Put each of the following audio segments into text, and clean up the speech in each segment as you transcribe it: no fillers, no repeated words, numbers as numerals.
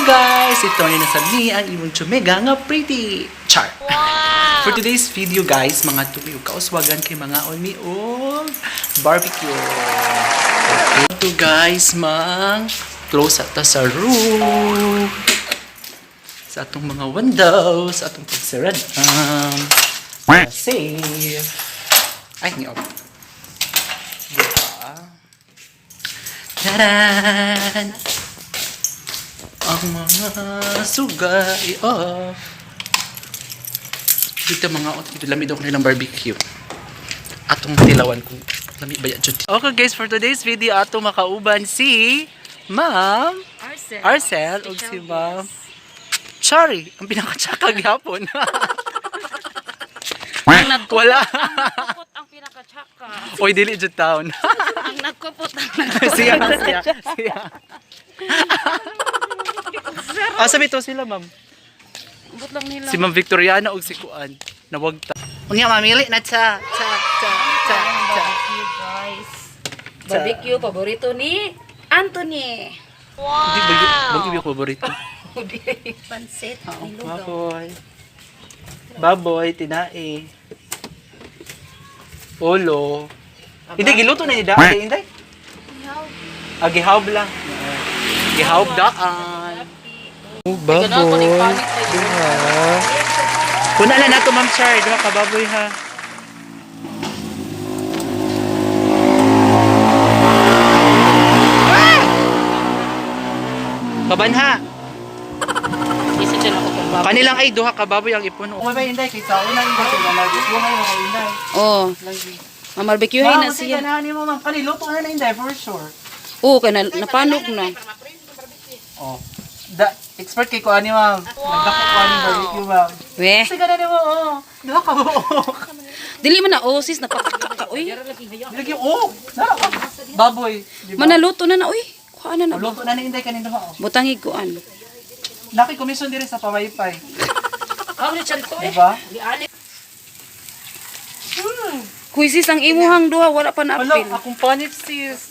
Guys! Ito ni nasa ni ang imong chumega nga pretty char. Wow! For today's video guys, mga tumi ug kauswagan kay mga on mi og barbecue. Okay. Ito guys, mang close ata sa room. Sa atong mga windows, sa atong pagsarad. Safe. Ay, ni off. Diba? Taran! Ang mga suga i-off. Dito mga ot, dito lami daw kanilang barbecue. Atong tilawan kung lami ba yan. Okay guys, for today's video, ato makauban si Ma'am Arcel. Arcel ug si Ma'am Chari, ang pinakatsaka gyapon. Ang nagkupot, Wala. ang nagkupot ang pinakatsaka. Oy, dili jud town. Ang nagkupot ang nagkupot. Siya, siya, siya. Asa bitaw sila, ma'am? Ubot lang nila. Si Ma'am Victoriana ug si Kuan. Nawag ta. Unya mamili na cha cha cha cha cha. Barbecue, guys. Barbecue, paborito ni Anthony. Hindi ba yun? Ba paborito? Pansit, nilugaw. Baboy. Baboy, tinae. Ulo. Hindi, giluto na ni Daan. Hindi. Ah, gihawb lang. Gihawb daan. Oh, baboy. Duha. Kuna na nato, Ma'am Char. Duha ka baboy ha. Ah! Kabanha. Isa dyan ako kung baboy. Kanilang ay duha ka baboy ang ipuno. Oh, may inday kay sa una inday kay mamarbecue kayo kay inday. Oh, mamarbecue na Ma'am, siya. siya na ni mo ma'am. Kani luto na na inday for sure. Oh, kay na, napanog na. Oh. Da expert kay ko ani ma'am. Nagdako ko ani barbecue ma'am. We, Sige na nimo oh. Duha ka buok. dili man na osis napataka ka uy. Dili oh. Nara ka. Baboy, di ba? Manaluto na na uy. Kuha na na. Luto na ni inday kanin duha oh. Butangig kuan. Laki komisyon diri sa pamaypay. Di ba? Kuy sis ang imuhang duha wala pa na Wala, apil. akong panit sis.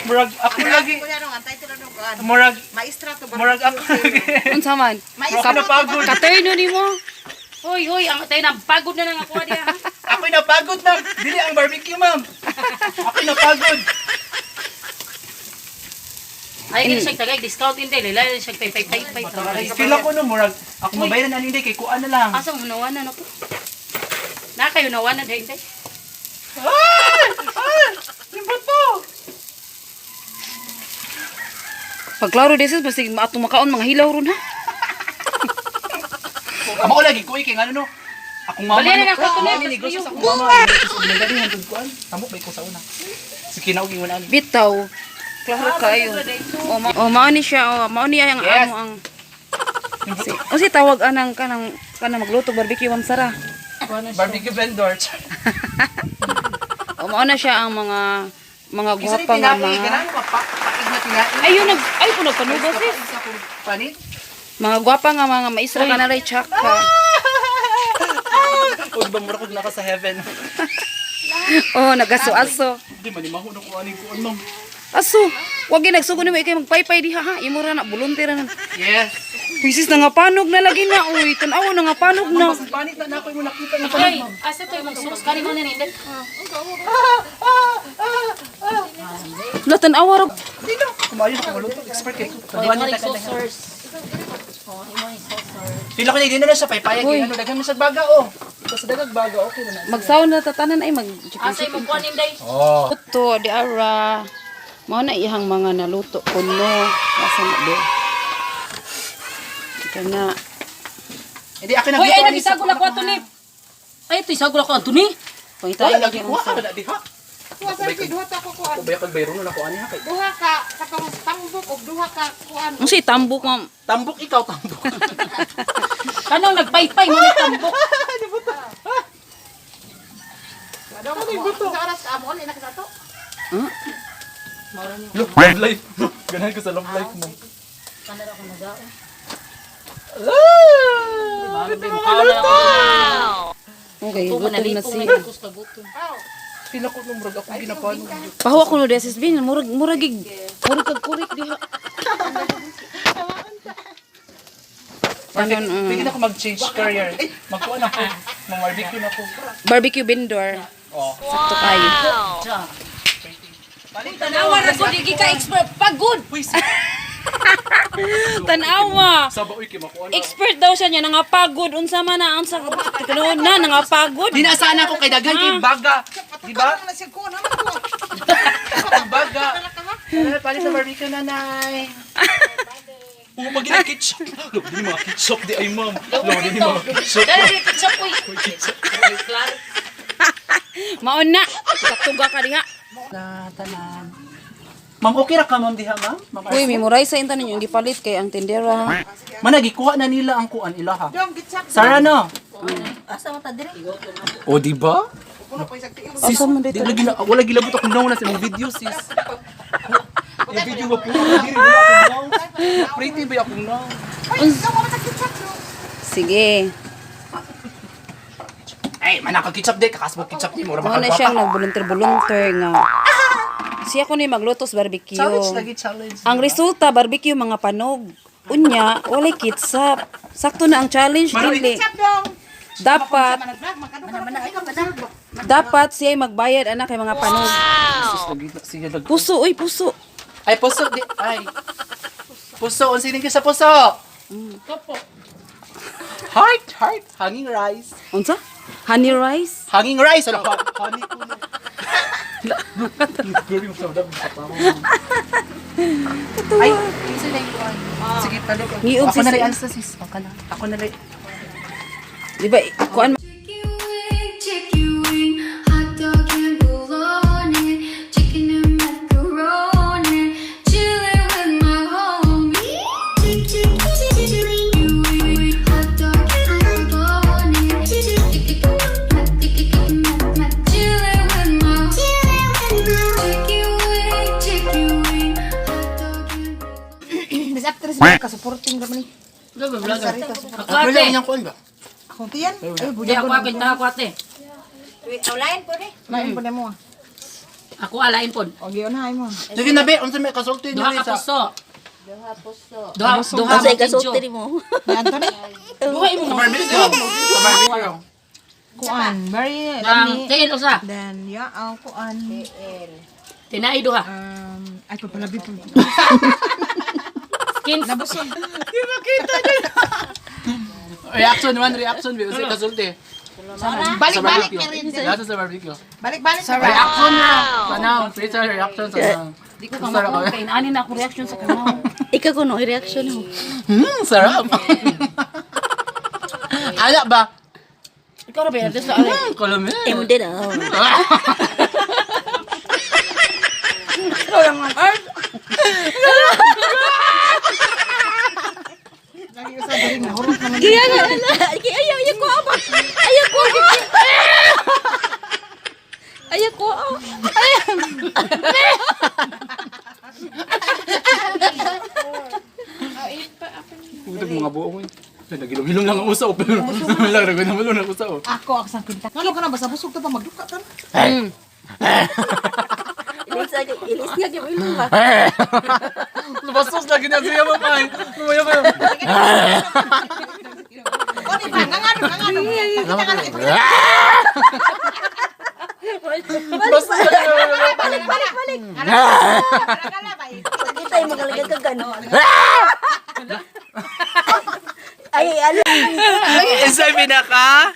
Murag ako lagi. Kuya nung antay tira nung kuan. Murag Maestra to murag ako lagi. Unsa man? Murag ako napagod. Katurno nimo. Hoy, hoy, ang tayo na pagod na lang ako diha. Ako'y napagod na. Dili ang barbecue, ma'am. Ako'y napagod. Ay, gini siya tagay, discount hindi. Lila siya pay pay pay pay. Ay, feel ako no, murag. Ako mabayaran na hindi kay kuan na lang. Asa mo nawanan ako? Na kayo nawanan dahil hindi. Ay! Ay! Yung bato! Pagklaro this is basig maatong makaon mga hilaw ron ha. Amo ko lagi kuy kay ngano no. Akong mama. Bali na ako, Mama, tuloy, negosyo sa akong mama. Nagdali hantod kuan. Tamo ba ko sa una. Sige na og ingon ani. Bitaw. Klaro kayo. O, ma o mao ni siya, o mao niya ang Yes. amo ang si, o si tawag anang kanang kanang magluto barbecue ma'am Sara. Barbecue vendor. O mao na siya ang mga mga Isa ni gwapa nga tinai, mga. ganang papaig na tinai. Ayun nag ay ko nagpanugaw sis. Paig sa akong panit. Mga gwapa nga mga maistra ka na ray tsaka. Huwag ba mura kog naka sa heaven. Oh, nagaso-aso. Di man mahu na ko ani kuan ma'am. Aso, wag gyud nagsugo nimo ikay magpaypay diha ha. Imo ra na volunteer ra na. Yes. Pisis na nga panog na lagi na uy. Tan-awa na nga panog na. Mas panit na nako imo nakita na Ay, panit ma'am. asa to yung sauce kani mo na hindi. La tan-awa ra. Hindi na. Kumayo na maluto. Expert kay ko. Oy, mo ni sauce source. Oh, imo ni sauce source. Pila ko na hindi na na siya paypayag Uy. ano daghan man siya baga oh. Basta daghang baga okay na na. Magsaw na tatanan ay mag Asa imo kuan hindi. Oh. Luto di ara. Mao na iyang mga naluto kuno. Asa na do. Ika na. Hindi ako Hoy, nagluto ay ani sa nagisagol ako Anthony. Ay, ito isagol ako Anthony. Pangita Wala lagi lagi kuha ka na diha. Duha sa duha ta ko kuan. Ubay kag bayro na ako ani ha kay. Duha ka katong tambok og duha ka kuan. Ang si tambok ma'am. Tambok ikaw tambok. Kanang nagpaypay mo ni tambok. Ano sa oras ka amo ni na to? Huh? Look, love life. Ganahan ko sa love life mo. Kanara ako nagao. Ah! Ito mga luto. Okay, Ito gutom na nalipong siya. na kus kagutom. Pila ko nung murag akong ginapanog. Pahuwa ko no desis bin, murag murag gig. Murag kag kurik diha. Tanon, Pwede na ako mag-change career. Magkuha na ako. Mag-barbecue na ako. Barbecue vendor. Oh. Sakto kayo. Tanawa ra ko di ka expert pagod. Uy, sis. Tanawa. Saba, uy, kay makuha na. Expert daw siya niya nangapagod unsa man na unsa kanoon na nangapagod. Di na sana ako kay daghan kay baga. Di ba? Ano siya ko naman ko. Baga. Tara, palit sa barbecue, nanay. Oo, pag ketchup. Look, di mga ketchup di ay, ma'am. Look, di mga ketchup. Dali ketchup uy. Klaro. Maon na. Saktuga ka diha. Na, tanan. Ma'am, okay ra ka, ma'am, diha, ma'am? Ma'am, Uy, memorize sa intanon yung gipalit kay ang tindera. Managi, kuha na nila ang kuan ilaha. Dong gitsak. Sarah, no? Asa man ta diri? O, di ba? Kuno pa isang tiil. Sis, Asa man di dito? lagi na, wala gilabot akong nauna sa imong video, sis. Yung video ba po? Diri, wala akong naw. Pretty ba akong naw? Ay, ikaw mo sa kitsak. Sige. Ay, manaka ketchup di. Kakasbog ketchup di. Mura Mao na makagwapa. siyang nagvolunteer-volunteer nga. Siya ko ni maglutos barbecue. Challenge lagi, challenge. Ang resulta barbecue mga panog. Unya, walay kitsap. Sakto na ang challenge dili. Kitsak dong. Dapat Mana dapat siya magbayad anak kay mga panog. Sus, lagi na siya lagi. Puso oy, puso. Ay, puso. Di, ay. Puso. Unsa ka sa puso? Heart, heart. Hanging rice. Unsa? Honey rice? Hanging rice. Ano ba? Honey ko na. Ay, kinsa na yun? Sige, talo ka. Ngiog, Ako na sis. rin, ansa sis. Ako na. Ako na rin. Di ba kuan Chicken wing, hot dog and bologna, chicken and macaroni, chilling with my homie. Chicken wing, hot dog and bologna, chicken chilling with my chicken wing, hot dog and bologna. Miss actress ba ka supporting ra man ni. Ako Wala ate. inyong kuan ba? Akong tiyan. Ay, Di buyag ako ko. ako ta ako ate. Lain po na mo. ah. Ako alain pod. O giyon na mo. Sige na be, unsa may kasulti Duha niyo ka sa puso. Duha puso. Duha duha Sa mo ikasulti mo. Ni Anthony. Duha imo Sa barbecue. Sa barbecue. Kuan, very Ang lami. tiil usa. Then yeah, ang kuan. Tinai duha. Ay papalabi po. Skin Nabusog. Di makita niyo. Reaction man, reaction be, unsa kasulti? Sa Balik-balik barbecue. na rin. Nasa sa barbecue. Balik-balik. Reaction na. Tanaw, please reaction sa tanaw. Di ko kamakuha kay inaani na ako reaction sa kanaw. Ikaw kuno reaction mo. Sarap. Ala ba? Ikaw ra ba sa alay. Kalami. Imo din ah. Lagi usa diri na hurot naman. Kaya nga ayaw ayaw ko apa. Ayaw ko. Ayaw ko. Putag mga buo ko. Nagilom-hilom lang ang usaw pero wala ra gud naman ang usaw. Ako ako sang kinta. Ngano ka na basta busog ta pa magduka ta. Ilis ilis nga gyud ilo ba. Lumasos lagi na siya mamay. Lumaya kayo. Kuan pa ngano ngano. Kita ka lang ipakita. Bastos lagi. Balik balik balik. Kala ba? Kita mo galaga ka gano. Ay ala. Isa pinaka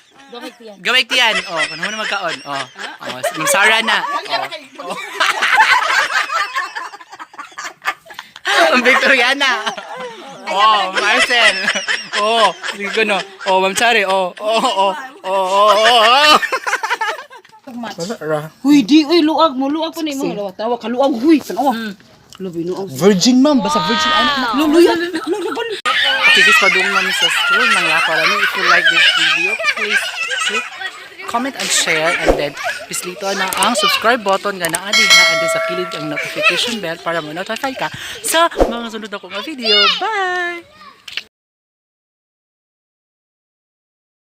Gamay tiyan. Oh, kuno mo na magkaon. Oh. Oh, Ma'am Sarah na. Oh. Ma'am Victoriana. Oh, Marcel. Oh, sige ko no. Oh, Ma'am Chari. Oh, oh, oh. Oh, oh, oh, oh. Huy di uy luag mo luag po na imo tawa tawa kaluag huy tanawa. Labi no ang Virgin, ma'am. Basta virgin anak na. luluya. Luluban. Tigis pa doon mami sa school. Manglako lang. If you like this video, please click comment and share and then pislito na ang subscribe button nga naa diha and then sa kilid ang notification bell para mo notify ka sa mga sunod na kong video. Bye!